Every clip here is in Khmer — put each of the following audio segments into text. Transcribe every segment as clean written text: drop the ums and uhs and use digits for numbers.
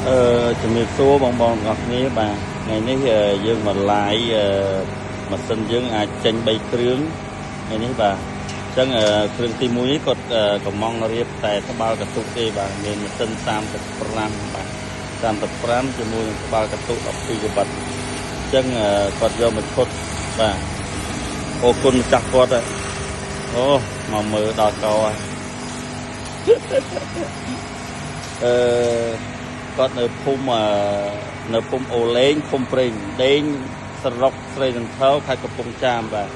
ជំរាបសួរបងបងទាំងអស់គ្នាបាទថ្ងៃនេះយើងមកឡាយម៉ាស៊ីនយើងអាចចេញ3គ្រឿងថ្ងៃនេះបាទអញ្ចឹងគ្រឿងទី1នេះគាត់កំងរៀបតែត្បាល់កន្ទុកទេបាទមានម៉ាស៊ីន35បាទ35ជាមួយនឹងត្បាល់កន្ទុក12កបាត់អញ្ចឹងគាត់យកមកឈុតបាទអរគុណម្ចាស់គាត់អូមកមើលដល់កហើយគាត់នៅភូមិអូឡេងឃុំព្រេងដេងស្រុកស្រីសន្ធរខេត្តកំពង់ចាមបាទអ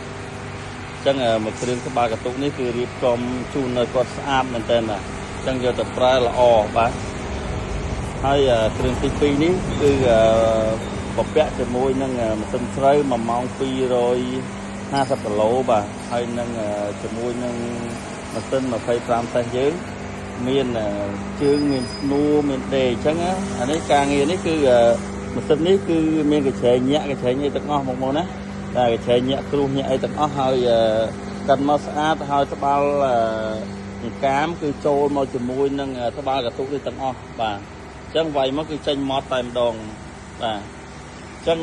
ញ្ចឹងមួយគ្រឿងក្បាលកន្ទុកនេះគឺរៀបចំជូននៅគាត់ស្អាតមែនតើបាទអញ្ចឹងយកទៅប្រើល្អបាទហើយគ្រឿងទី2នេះគឺបំពាក់ជាមួយនឹងម៉ាស៊ីនស្រូវ1ម៉ោង250គីឡូបាទហើយនឹងជាមួយនឹងម៉ាស៊ីន25សេះយើងមានជើងមានស្នួរមានដេអញ្ចឹងអានេះការងារនេះគឺម៉ាស៊ីននេះគឺមានកញ្ច្រែងញាក់កញ្ច្រែងអីទាំងអស់មកណាតែកញ្ច្រែងញាក់គ្រុះញាក់អីទាំងអស់ហើយកិនមកស្អាតហើយត្បាល់កាមគឺចូលមកជាមួយនឹងត្បាល់កន្ទុកនេះទាំងអស់បាទអញ្ចឹងវាយមកគឺចេញម៉ត់តែម្ដងបាទអញ្ចឹង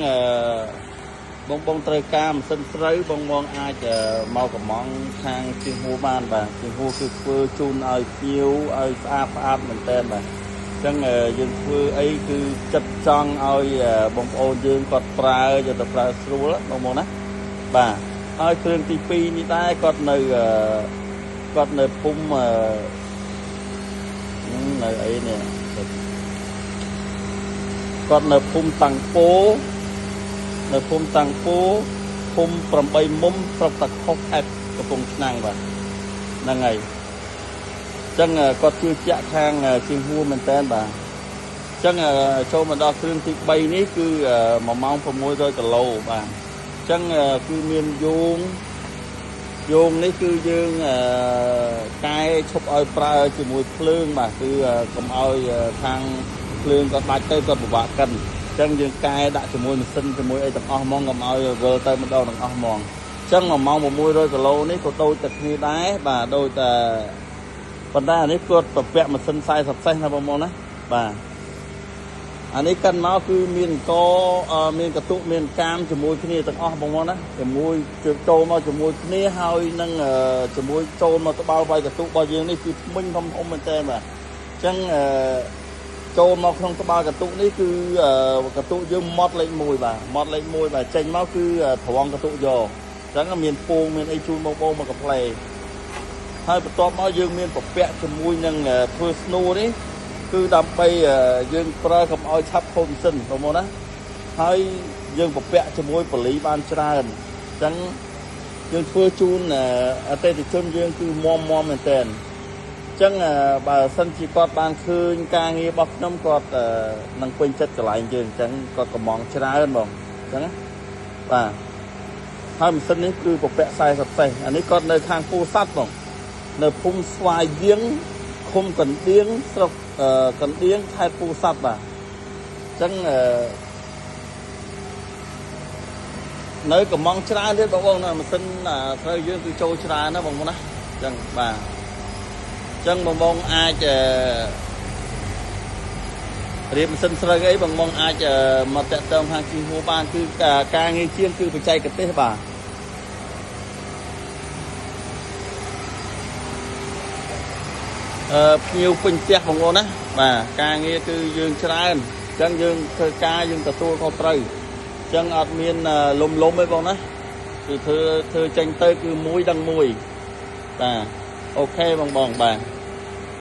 បងត្រូវការម៉ាស៊ីនស្រូវបងអាចមកកំងខាងជាងហួរបានបាទជាងហួរគឺធ្វើជូនឲ្យភ្ញៀវឲ្យស្អាតស្អាតមែនតើបាទអញ្ចឹងយើងធ្វើអីគឺចិត្តចង់ឲ្យបងប្អូនយើងគាត់ប្រើយកទៅប្រើស្រួលបងណាបាទហើយគ្រឿងទី2នេះដែរគាត់នៅភូមិនៅអីនេះគាត់នៅភូមិតាំងពោនៅភូមិតាំងពូភូមិ8មុំស្រុកតាខុសខេត្តកំពង់ឆ្នាំងបាទហ្នឹងហើយអញ្ចឹងគាត់ជឿជាក់ខាងជាងហួរមែនតើបាទអញ្ចឹងចូលមកដល់គ្រឿងទី3នេះគឺ1ម៉ោង600គីឡូបាទអញ្ចឹងគឺមានយោងនេះគឺយើងកែឈប់ឲ្យប្រើជាមួយភ្លើងបាទគឺកុំឲ្យខាងភ្លើងគាត់ដាច់ទៅគាត់ពិបាកកិនចឹងយើងកែដាក់ជាមួយម៉ាស៊ីនជាមួយអីទាំងអស់ហ្មងកុំឲ្យវិលទៅម្ដងទាំងអស់ហ្មងអញ្ចឹង1ម៉ោង600គីឡូនេះក៏ដូចតែគ្នាដែរបាទដូចតែប៉ុន្តែអានេះគាត់ប្រពាក់ម៉ាស៊ីន40សេះណាបងប្អូនណាបាទអានេះកិនមកគឺមានកមានកន្ទុកមានកាមជាមួយគ្នាទាំងអស់បងប្អូនណាជាមួយចូលមកជាមួយគ្នាហើយនឹងជាមួយចូលមកត្បាល់វាយកន្ទុករបស់យើងនេះគឺថ្មិញធំធំមែនតើបាទអញ្ចឹងចូលមកក្នុងត្បាល់កន្ទុកនេះគឺកន្ទុកយើងម៉ត់លេខ1បាទម៉ត់លេខ1បាទចេញមកគឺត្រង់កន្ទុកយកអញ្ចឹងមានពងមានអីជូនបងប្អូនមកកាផ្លេហើយបន្ទាប់មកយើងមានពពាក់ជាមួយនឹងធ្វើស្នួរនេះគឺដើម្បីយើងប្រើកុំឲ្យឆាប់ខូចម៉ាស៊ីនបងប្អូនណាហើយយើងពពាក់ជាមួយប៉ូលីបានច្រើនអញ្ចឹងយើងធ្វើជូនអតិថិជនយើងគឺមមមែនតើចឹងបើសិនជាគាត់បានឃើញការងាររបស់ខ្ញុំគាត់នឹងពេញចិត្តកន្លែងយើងអញ្ចឹងគាត់កំងច្រើនបងអញ្ចឹងណាបាទហើយម៉ាស៊ីននេះគឺពពាក់40សេះអានេះគាត់នៅខាងពោធិ៍សាត់បងនៅភូមិស្វាយវៀងឃុំកណ្ដៀងស្រុកកណ្ដៀងខេត្តពោធិ៍សាត់បាទអញ្ចឹងនៅកំងច្រើនទៀតបងប្អូនណាម៉ាស៊ីនស្រូវយើងគឺចូលច្រើនណាបងប្អូនណាអញ្ចឹងបាទចឹងបងអាចរៀបម៉ាស៊ីនស្រូវអីបងអាចមកតាក់ទងខាងជាងហួរបានគឺការងារជាងគឺបច្ចេកទេសបាទភ្ញៀវពេញផ្ទះបងប្អូនណាបាទការងារគឺយើងច្រើនអញ្ចឹងយើងធ្វើការយើងទទួលខុសត្រូវអញ្ចឹងអត់មានលំទេបងណាគឺធ្វើចេញទៅគឺមួយដឹងមួយបាទអូខេបងបាទ